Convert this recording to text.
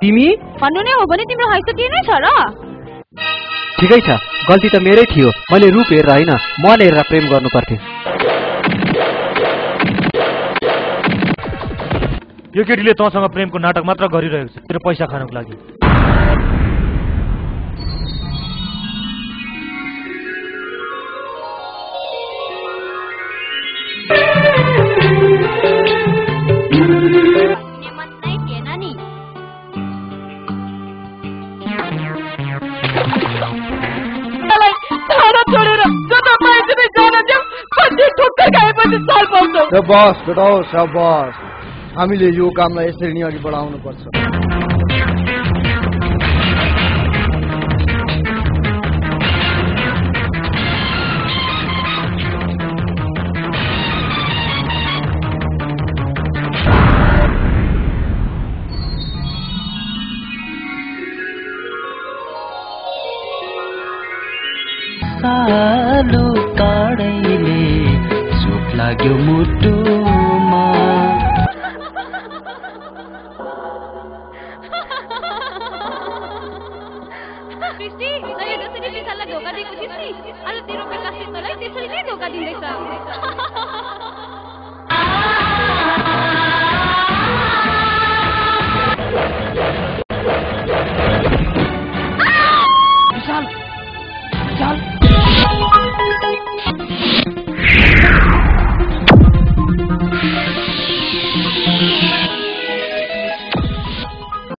तिमी भन्नु नै हो भने तिम्रो हैसियत के नै छ र? ठिकै छ, गल्ती त मेरै थियो। मैले रूप हेरेर हैन, मन हेरेर प्रेम गर्नु पर्थे। यो केटीले तँसँग प्रेमको नाटक मात्र गरिरहेको छ, तेरो पैसा खानको लागि। शाबाश बेटा, शाबाश। हामीले यो कामलाई यसरी नै अघि बढाउनु पर्छ। सालु टाढैले सुख लाग्यो मुटुमा। कृष्टि, तैले जसरी विशाललाई धोका दिएको थिइस् नि, आज तेरो विकासले तँलाई त्यसरी नै धोका दिँदैछ।